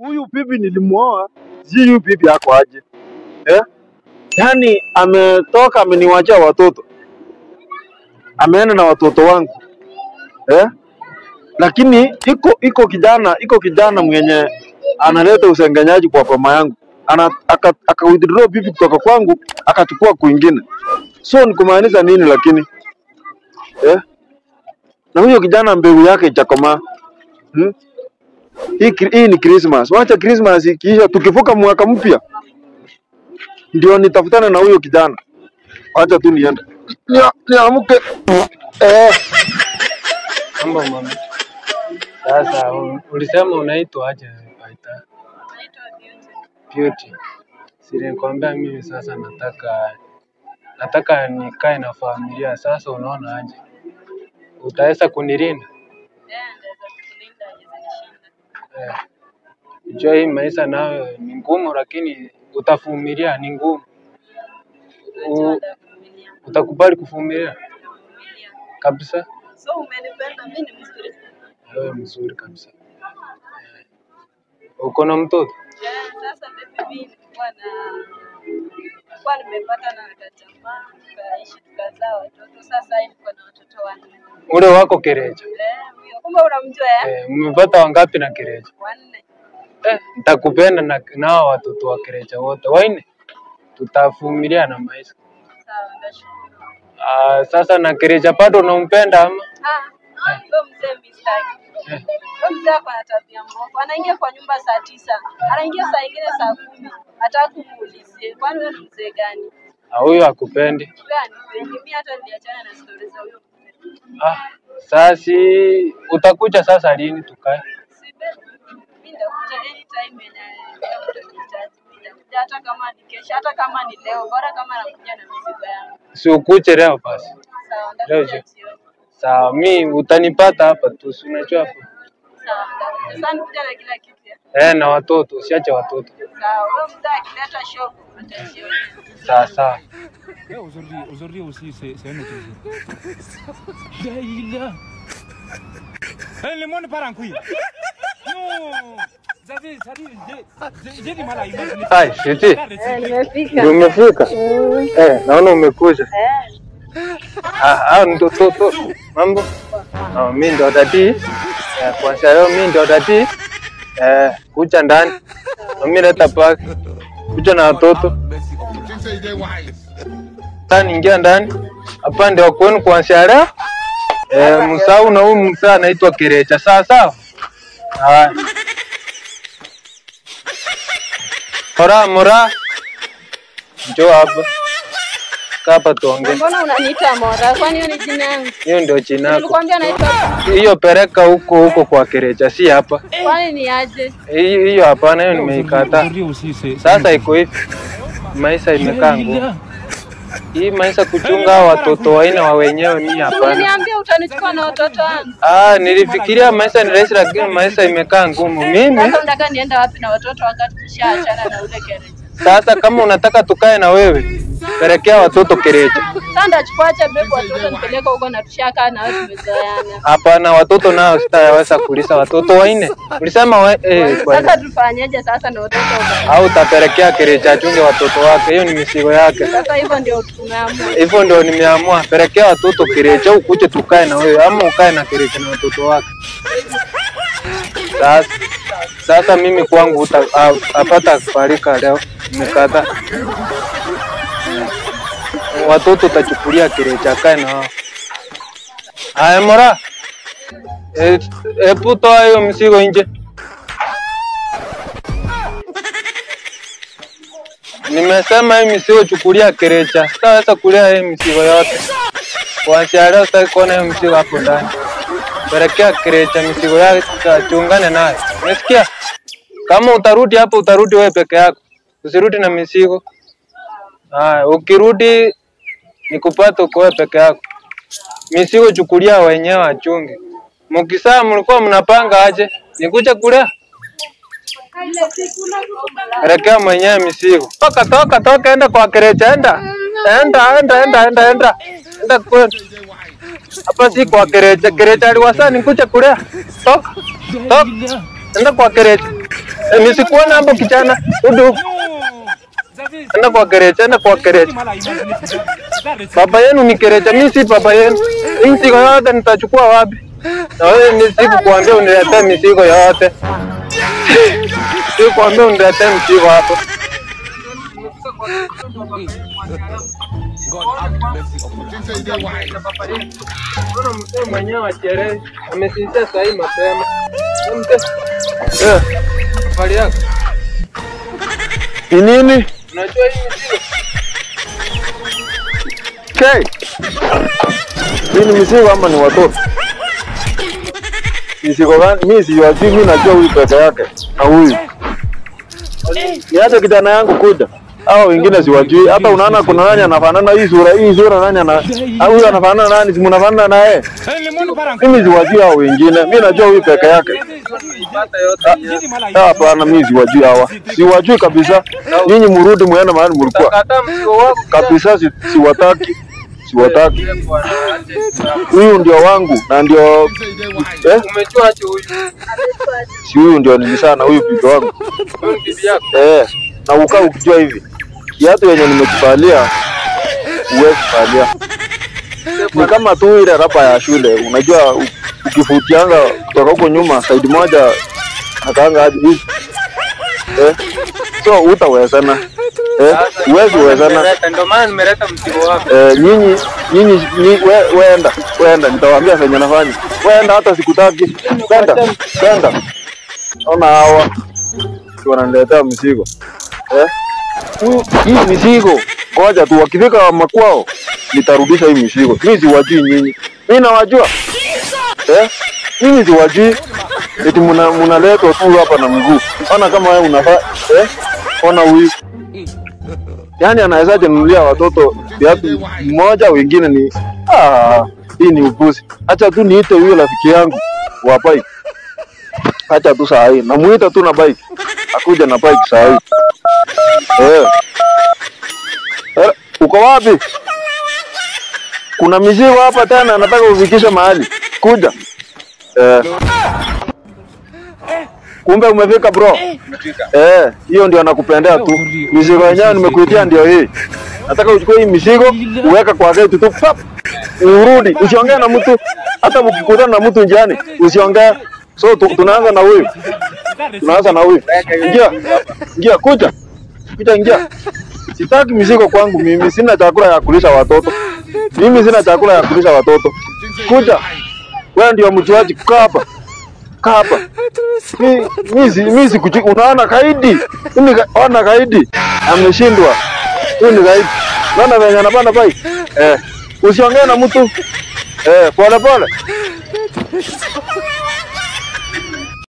Huyu bibi nilimuoa, si huyu bibi yako aje? Eh? Yaani ametoka ameniwachia watoto. Ameenda na watoto wangu. Eh? Lakini iko kijana mwenye analeta usengenyaji kwa mama yangu. Aka withdraw bibi kutoka kwangu akachukua kwingine. So ni kumaanisha nini lakini? Eh? Na huyo kijana mbegu yake ichakomaa. Hmm? Hii ni Christmas. Wacha Christmas ikiisha tukivuka mwaka mpya ndio nitafutane na huyo kijana. Wacha tu niende. Niamke. Eh. Mambo mama. Sasa ulisema unaitwa aje Paita? Naitwa Beauty. Beauty. Si nilikwambia mimi sasa nataka nikae na familia. Sasa unaona aje? Utaweza kunilinda? Eh, ndaweza kukulinda, haiwezi nishinda. Eh. Unajua hii maisha nayo ni ngumu, lakini utavumilia, ni ngumu. Najua nitavumilia. Utakubali kuvumilia? Nitavumilia. Kabisa? So umenipenda, mimi ni mzuri. Wewe mzuri kabisa. Uko na mtoto? Eh, sasa baby mimi nilikuwa nimepata na kajamaa, tukaishi tukazaa watoto. Sasa hivi niko na watoto 4. Ule wako Kerecha? Eh, huyo. Kumbe unamjua eh? Eh, mmepata wangapi na Kerecha? 4. Eh, nitakupenda na watoto wa Kerecha wote. 4. Tutavumilia na maisha. Sawa, nashukuru. Ah, sasa na Kerecha bado unampenda ama? Ah, huyo mzee mimi sitaki. Huyo mzee ako na tabia mbovu. Anaingia kwa nyumba saa 9, anaingia saa nyingine saa 10. Hataki kumuulizie. Kwani wewe ni mzee gani? Ah, huyo hakupendi. Huyo hanipendi. Mimi hata niliachana na story za huyo mzee. Ah, sasa utakuja sasa lini tukae? Mimi nitakuja anytime yenye utanihitaji. Mimi nitakuja hata kama ni kesho, hata kama ni leo, bora kama nakuja na mizigo yangu. Si ukuje leo basi. Sawa, nitakuja jioni. Sawa, mimi utanipata hapa tu, si unajua hapa. Sawa, nitakuja. Sasa nikuja na kila kitu ya? Eh, na watoto, usiache watoto. Sawa, wewe mzee akileta show utajiona. Sawa sawa. Aujourd'hui aussi c'est un autre jour. Le monde part en couille. Non. J'ai du mal à imaginer. Hai, Siti. Nimefika. Umefika? Eh, naona umekuja. Ah, mtoto. Mambo? Ah, mimi ndo dadi. Eh, kwanza leo mimi ndo dadi. Eh, kuja ndani. Mimi leta pack. Kuja na watoto. Tani ingia ndani. Hapa ndio kwenu kuanzia leo. Eh, msau na huyu msaa anaitwa Kerecha. Sawa sawa? Haya. Mora, Mora. Njoo hapa. Kaa hapa tuongee. Mbona unaniita Mora? Kwani hiyo ni jina yangu? Hiyo ndio jina yako. Nilikwambia naitwa Hiyo peleka huko kwa Kerecha, si hapa. Kwani ni aje? Hiyo hapana, hiyo nimeikataa. Sasa iko hivi. Maisha imekaa ngumu. Hii maisha kuchunga watoto waina wa wenyewe mimi hapana. Uliniambia utanichukua na watoto wangu. Ah, nilifikiria maisha ni rahisi lakini maisha imekaa ngumu. Mimi sasa unataka nienda wapi na watoto wakati tushaachana na ule Kerecha? Sasa kama unataka tukae na wewe, pelekea watoto Kerecha. Sasa ndachukua bebe watoto nipeleke huko na tushakaa na wewe tumezoeana. Hapana, watoto nao sitaweza kulisa watoto 4. Ulisema sasa tufanyeje sasa na watoto? Au utapelekea Kerecha achunge watoto wake. Hiyo ni mizigo yake. Sasa hivyo ndio tumeamua. Hivyo ndio nimeamua. Pelekea watoto Kerecha ukuje tukae na wewe ama ukae na Kerecha na watoto wake. Sasa mimi kwangu hapata kufarika leo. Nimekata. Watoto utachukulia Kerecha kae na wao. Haya Mora. Hebu toa hiyo mzigo nje. Nimesema hii mzigo chukulia Kerecha. Sitaweza kulia hii mzigo yote. Kuanzia leo sitaki kuona hiyo mzigo hapo ndani. Pelekea Kerecha mzigo yake, tuungane naye. Umesikia? Kama utarudi hapo utarudi wewe peke yako. Usirudi na mizigo. Ah, ukirudi nikupate uko wewe peke yako. Mizigo chukulia wenyewe achunge. Mkisaa mlikuwa mnapanga aje? Nikuja kulea? Pelekea mwenyewe mizigo. Toka toka toka, enda kwa Kerecha, enda. Enda enda enda enda enda. Enda kwa hapa si kwa Kerecha. Kerecha aliwasa nikuja kulea. Toka. Toka. Enda kwa Kerecha. Nisikuona hapo kijana. Rudi huko. Enda kwa kerecha, enda kwa kerecha. Baba yenu ni kerecha, mimi si baba yenu. Hii mizigo yote nitachukua wapi? Na wewe mimi sikukuambia uniletee mizigo yote. Sikukuambia uniletee mizigo hapo. Mbona mzee mwenyewe acherewe? Amesinzia saa hii mapema. Mzee. Habari yako? Ni nini? Unajua hii mizigo? Okay. Hii ni mizigo ama ni watoto? Mizigo gani? Mimi siwajui, mimi najua huyu peke yake na huyu. Niache kijana yangu kuja. Hao wengine siwajui. Hata unaona kuna nani anafanana hii sura nani ana huyu anafanana nani? Si mnafanana naye? Mimi siwajui hao wengine. Mimi najua huyu peke yake. Hapana, mimi siwajui hawa. Siwajui kabisa. Nyinyi murudi muende mahali mlikuwa. Kabisa siwataki. Siwataki. Huyu ndio wangu na ndio Umejua aje huyu? Si huyu ndio nilisana huyu bibi wangu. Huyu ni bibi yako. Na ukaa ukijua hivi. Kiatu yenye nimekuvalia huwezi kuvalia. Ni kama tu ile raba ya shule, unajua ukifutianga kutoka huko nyuma side moja akaanga hadi hivi. So utawezana. Huwezi uwezana. Ndio maana nimeleta mzigo wako. Nyinyi wewe enda nitawaambia venye nafanya. Wewe enda, hata sikutaki. Kwenda. Ona hawa wananiletea mzigo. Hii mizigo ngoja tu wakifika makwao nitarudisha hii mizigo. Mimi siwajui nyinyi. Mimi nawajua. Mimi siwajui. Eti mnaletwa tu hapa na mguu. Ona kama wewe unafaa ona huyu. Yaani anawezaje nunulia watoto viatu mmoja wengine ni hii ni upuzi. Acha tu niite huyo rafiki yangu wa bike. Acha tu saa hii. Namuita tu na bike. Akuja na bike saa hii. Uko wapi? Kuna mizigo hapa tena nataka ufikishe mahali. Kuja. Kumbe umefika bro. Hiyo ndio nakupendea tu. Mizigo yenyewe nimekuitia ndio hii. Nataka uchukue hii mizigo uweka kwa gate tu pap. Urudi, usiongee na mtu. Hata mkikutana na mtu njiani, usiongee. So tunaanza na huyu. Tunaanza na huyu. Ingia. Ingia kuja. Kuja ingia. Sitaki mizigo kwangu mimi, sina chakula ya kulisha watoto. Mimi sina chakula ya kulisha watoto. Kuja. Wewe ndio mjuaji, kaa hapa. Kaa hapa. Mimi sikuji, unaona kaidi. Mimi ona kaidi. Ameshindwa. Huyu ni kaidi. Unaona venye anapanda bike? Usiongee na mtu. Pole pole.